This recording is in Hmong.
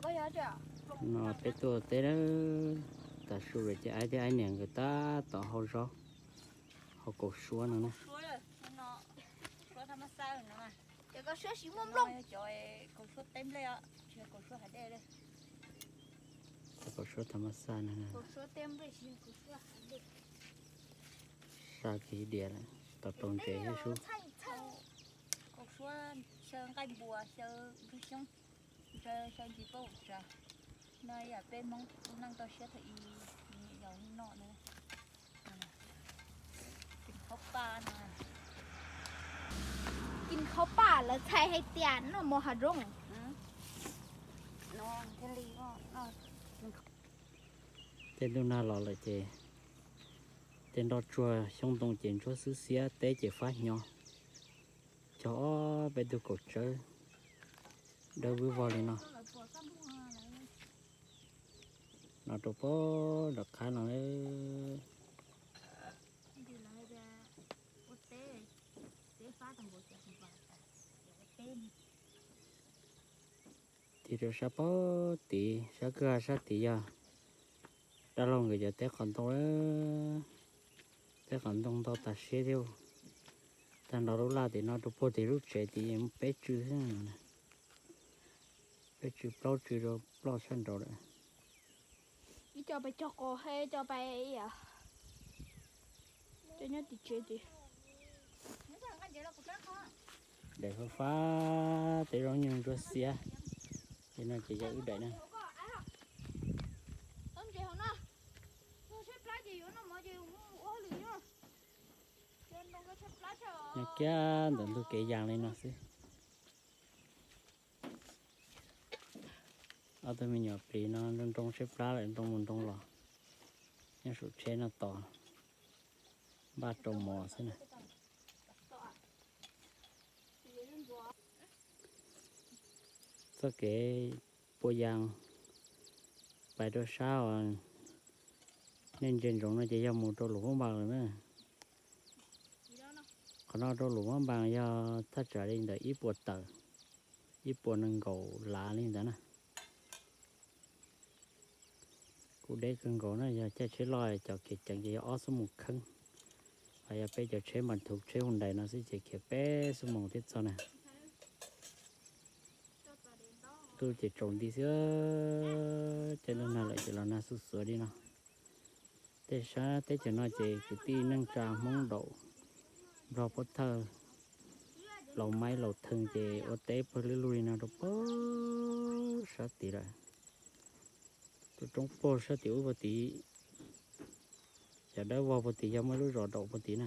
No peb tuaj ua teb na, tas su lawm ces aib thiab aib niam nkawd tab tom hau zaub, hau kaus suab no na. Kaus suab tham mas xaj no. Sab kiag diam lawm, tau rau ntsev thiab sub. Kaus suab xyaw nqaij npua, xyaw ntsuag xyoob, xyaw ntsis paj ua tsav. No yog peb Hmoob tus neej toj siab thaum ub nyiam yau noj no. Kis khaub paj no. Kis khaub paj lawv txhais hais tias noj mov hav zoov. Tej ntuj nag los lawm ces tej nroj tsuag xyoob ntoo ces ntsuab xwb xiab, teb ces fab hnyo. Cog ob peb tug kaus tsawb dawb vwb vog li no. No rau pem nram qab no. Tig rau sab pem tid, sab kwj ha sab tid yog dab laug nkawd cov teb qhov ntoo. Teb qhov ntoo ntau tas siab thiab. Tag nrho lub laj tim no rau puag tim lub tsev tid peb tsw xwb. Peb tsw plaub tsw rau ploj sab nraud lawm. Ib co pais cog qos, ib co pais, ib co nyob tim tsev ces. Daim fab fab tej zaub nyuj ntsuab xiab. Ces no ces yog wb daim na. Nyob kiag ntawm ntug kev yas li no xwb. Ob tug me nyuam plis no nroo nroo tshaib plab lawm, nroo mus nroo los nyob saum tsheb no tos npaj rau mov xwb na. Txoj kev pua yas pais rau sab uas nej ntsia ntsoov no ces yog mus rau Lus Vab Npas lawm na. Qhov no rau Lus Vab Npas yog thaj tsam li ntawm ib puas tawm, ib puas nees nkaum lav li ntawd na. Kuj deb kawg nkaus na, yog caij tsheb loj cov khiav ceev ces yog ob xuab moos kheeb, ho yog peb cov tsheb mas thuv tsheb hu nrais no xwb ces khiav peb xuab moos thiab txog na. Ntuj ces tsaus nti xwb, caij ntuj nag lawm ces los nag xuj xuav li no. Tej sab teb chaws no ces kwv tij neej tsa Hmoob Daum, Nplog Pov Thawj, Laus Maib Laus Theej ces ua teb pawg lug li no rau pem sab tid lawm. Tus roob puag sab tim ub puag tid, cov dawb vog puag tid yog muaj ib lub zos Daum puag tid na.